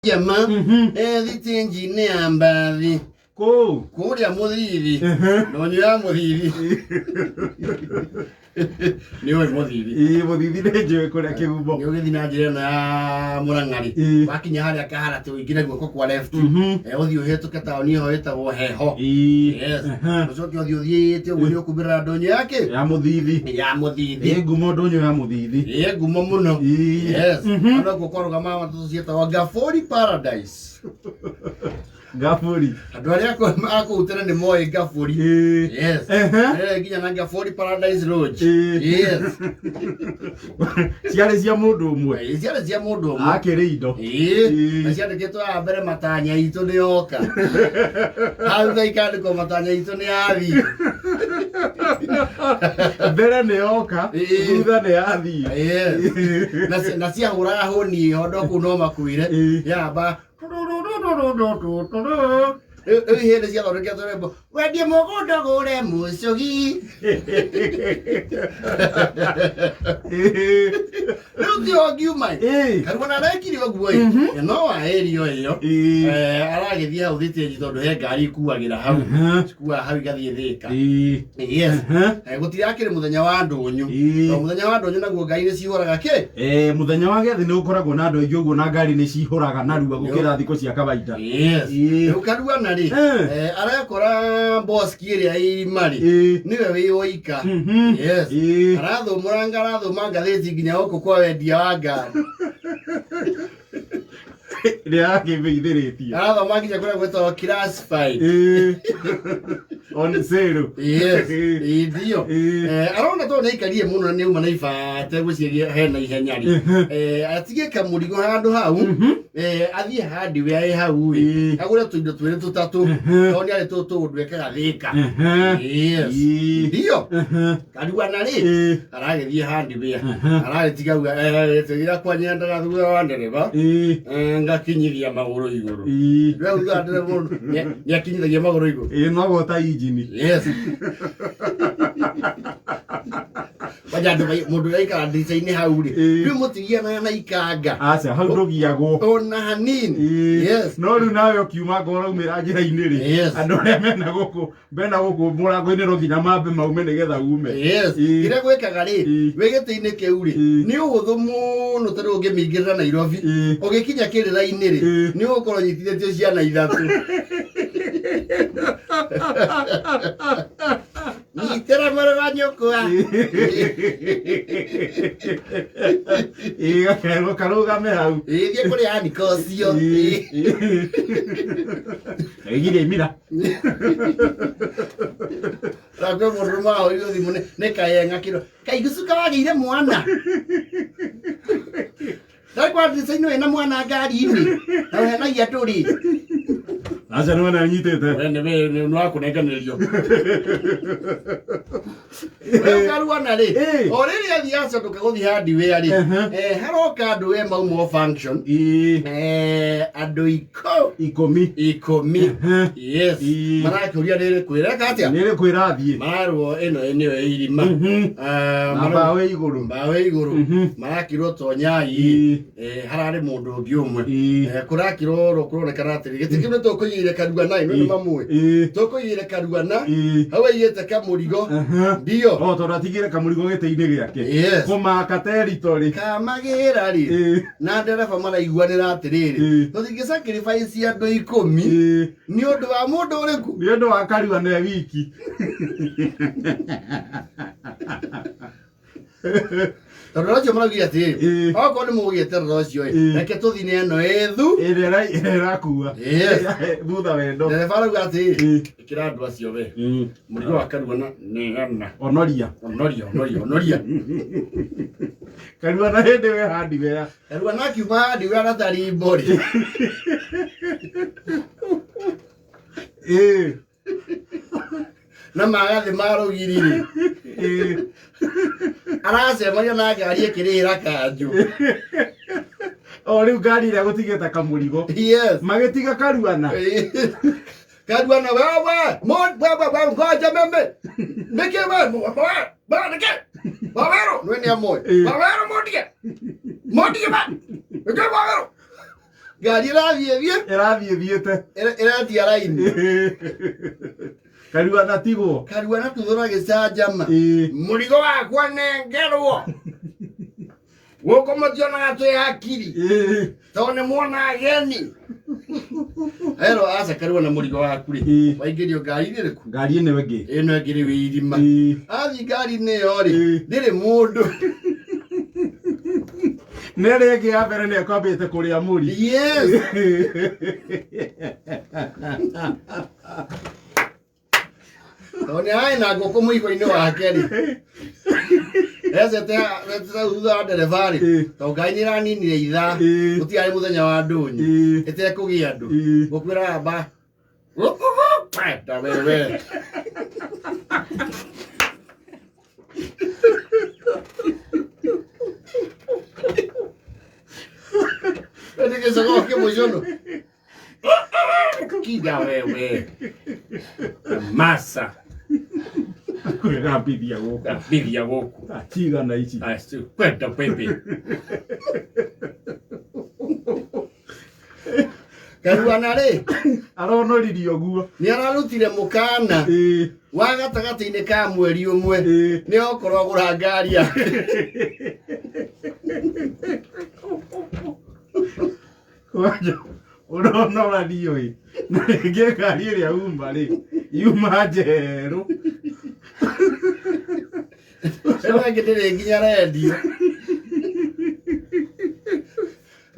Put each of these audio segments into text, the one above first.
Jama thitĩnji-inĩ ya mbathi. Kũu. Kũrĩa Mũthithi. Ndũnyũ ya Mũthithi. Nĩ ũĩ Mũthithi? Ĩĩ, Mũthithi nĩ njũĩ kũrĩa kĩgumo. Nĩ ũgĩthiĩ na njĩra ĩno ya Mũrang'ari. Wakinya harĩa Kaharatĩ ũingĩre guoko kwa left. Ũthiĩ ũhĩtũke taũni ĩho ĩtagwo Heho. Yes. Ũcoke ũthiĩ ũthiĩte ũguo nĩ ũkumĩrĩra ndũnyũ ya kĩ? Ya Mũthithi. Ya Mũthithi. Ĩ ngumo ndũnyũ ya Mũthithi. Ĩ ngumo mũno. Yes. Ona kuo kwarũgamaga matatũ ciĩtagwo Ngabũri Paradise. Ngabũri. Andũ arĩa a kũu tene nĩ moĩ Ngabũri. Yes. Nginya na Ngabũri Paradise Lodge. Yes. Ciarĩ cia mũndũ ũmwe. Ciarĩ cia mũndũ ũmwe. Akĩrĩ indo. Na ciandĩkĩtwo haha mbere matanya itũ nĩ yoka. Hau thutha ikandĩkwo matanya itũ nĩ yathiĩ. Mbere nĩ yoka, thutha nĩ yathiĩ. Yes. Na ciahũraga hũni ĩyo andũ a kũu no makuire. Yamba rĩu hĩndĩ ciathondeketwo rwĩmbo wendie mũgũnda ũgũre mũcũgi. Rĩu ti ũngiuma ĩ. Karua na arekire ũguo ĩ. No wa ĩrio ĩyo. Aragĩthiĩ hau thitĩnji tondũ he ngari ikuagĩra hau. Cikuaga hau igathiĩ Thĩka. Yes. Gũtirakĩrĩ mũthenya wa ndũnyũ. Tondũ mũthenya wa ndũnyũ naguo ngari nĩ cihũraga kĩ? Mũthenya wa gĩathĩ nĩ gũkoragwo na andũ aingĩ ũguo na ngari nĩ cihũraga narua gũkĩra thikũ cia kawaida. Yes. Rĩu Karuana rĩ, arekora boski ĩrĩa ĩ irima rĩ, nĩwe wĩ woika. Yes. Arathũmũranga arathũma ngathĩti nginya gũkũ kwa wendia wa ngari. Ĩrĩa yakĩmĩithĩrĩtie. Arathoma nginya kũrĩa gwĩtagwo classified. On sale. Yes. Ndio. Arona tondũ nĩ aikarire mũno na nĩ auma na ibate gwĩciria hena ihenya rĩ. Atige kamũrigo handũ hau. Athiĩ hardware ĩ hau ĩ. Agũre tũindo twĩrĩ tũtatũ. Tondũ nĩ arĩ tũtũ ũndũ ekaga Thĩka. Yes. Ndio. Karuana rĩ aragĩthiĩ hardware. Aragĩtiga uga ĩra kwa nyendaga thutha wa ndereba. Ngakinyithia magũrũ igũrũ. We thutha wa ndereba mũndũ nĩ akinyithagia magũrũ igũrũ. Ĩĩ no gwota injini. Yes. Kwanja andũ mũndũ ũrĩa aikara ndirica-inĩ hau rĩ, rĩu mũtigianaga na ikanga. Aca, hau ndũgiagwo. Ona hanini. Yes. No rĩu nawe ũkiuma ngoro ũraumĩra njĩra-inĩ rĩ, andũ arĩa mena gũkũ mũrango-inĩ no nginya mambe maume nĩgetha ume. Yes. Kĩrĩa gwĩkaga rĩ, wĩ gĩtĩ-inĩ kĩu rĩ, nĩ ũhũthũ mũno tondũ ũngĩmĩingĩrĩra Nairobi, ũgĩkinya kĩrĩra-inĩ rĩ, nĩ ũgũkorwo ũnyitithĩtio ciana ithatũ. Nyitĩra mwĩrĩ wa nyũkwa. Ĩĩ, gakerwo karũgame hau. Ĩĩ, thiĩ kũrĩ Annika ũcio. Ĩgiria imira. Na kwĩ mũndũ ũrũme wahũrirwo thimũ nĩ kayenga kĩro. Kaigucuka wagĩire mwana. Ndarĩ kwa ndirica-inĩ wĩna mwana ngari-inĩ. Na ũhenagia ndũrĩ. Aca nĩ wona nyitĩte. We nĩ we nĩ wakũnenganĩrio. Rĩu Karuana rĩ, o rĩrĩa athiĩ acoka gũthiĩ hardware rĩ, haroka andũ we mauma o function. Andũ 10. 10. Yes. Marakĩũria nĩ ĩrĩkũ ĩreka atĩa? Nĩ ĩrĩkũ ĩrathiĩ? Mararwo ĩno nĩyo ĩ irima. Ah, Na mbaũ ĩ igũrũ. Mbaũ ĩ igũrũ. Marakĩrwo tonyai. Hararĩ mũndũ ũngĩ ũmwe. Kũrakĩrwo ro kũronekana atĩrĩ gĩtĩ kĩu nĩ tũkũigĩire Karuana ĩno nĩ mamũĩ. Tũkũigĩire Karuana hau aigĩte kamũrigo. Ndio. O tondũ atigire kamũrigo gĩtĩ-inĩ gĩake. Yes. Kũmaka territory. Kamagĩra rĩ na ndereba maraiguanĩra atĩrĩrĩ tũtingĩ sacrifice andũ 10 nĩ ũndũ wa mũndũ ũrĩkũ? Nĩ ũndũ wa Karuana e wiki. Tondũ ũcio maraugire atĩrĩrĩ okorwo nĩ mũgũgĩeterera ũcio ĩ reke tũthiĩ na ĩno ĩthu ĩrĩa ĩrĩa ĩrakua Yes. Thutha wendo. Ndereba arauga atĩrĩrĩ ĩkĩra andũ acio we mũrigo wa Karuana nĩ gana. Onoria. Onoria, onoria, onoria. Karuana hĩndĩ we hardware. Karuana akiuma hardware na tarimbo rĩ. Na magathĩ ma rũgiri rĩ. Aracemania na ngari ĩkĩrĩhĩra kanjũ. O rĩu ngari ĩrĩa gũtigĩte kamũrigo. Yes. Magĩtiga Karuana. Karuana wewe, mo wewe wewe ngoja meme. Nĩkĩ we we we nĩkĩ? Wawero, nĩ nĩ amoĩ. Wawero mondige. Mondige ba. Nĩkĩ wawero? Ngari ĩrathiĩ thiĩ Ĩrathiĩ thiĩte. Ĩretia raini. Karua natigwo. Karua na tuthũra gĩcanjama. Mũrigo wakwa nengerwo gũkũ, mũtionaga twĩ hakiri tondũ nĩ muona ageni erwo aca. Karua na mũrigo waku rĩ, waingĩrio ngari-inĩ ĩrĩkũ? Ngari ĩno ĩngĩ. Ĩno ĩngĩ rĩu irima. Athiĩ ngari-inĩ ĩyo rĩ, ndĩrĩ mũndũ. Nĩ ĩrĩa ĩngĩ ya mbere nĩ ekwambĩte kũrĩa mũri. Yes. Tondũ nĩ ararĩ na ngũkũ mũico-inĩ wake rĩ, ecete thutha wa ndereba rĩ, tondũ ngari nĩ ĩraninire ithaa, gũtiarĩ mũthenya wa ndũnyũ ĩtekũgĩa andũ. Ngũkũ ĩraramba kwenda wewe. Nĩ gĩcogoo kĩmũcono kinda wewe masa. Kwĩgambithia gũkũ. Gambithia gũkũ. Cigana ici? Kwenda pepe Karuana rĩ, Aronoririo guo. Nĩ ararutire mũkana wa gatagatĩ-inĩ ka mweri ũmwe nĩ okorwo agũra ngari yake. Kwanja ũronoranio ĩ, na rĩngĩ ngari ĩrĩa uma rĩ yuma njerũ. Ĩno ĩngĩ ndĩrĩ nginya rendio.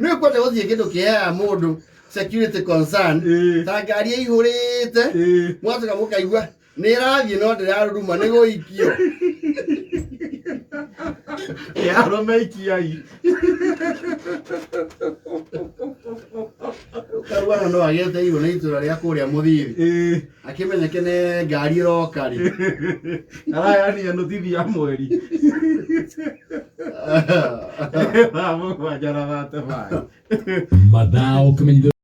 Nĩ kwenda gũthiĩ kĩndũ kĩheaga mũndũ security concern ta ngari ĩihũrĩte, mwacoka mũkaigua nĩ ĩrathiĩ no ndĩraruruma nĩ gũikio. Arũme ikiai. Karuana no agĩeteirwo nĩ itũra rĩa kũrĩa mũthithi akĩmenyeke nĩ ngari ĩroka rĩ. Arayania nũtithi ya mweri 7:35. Mathaa ũkĩmenyithio.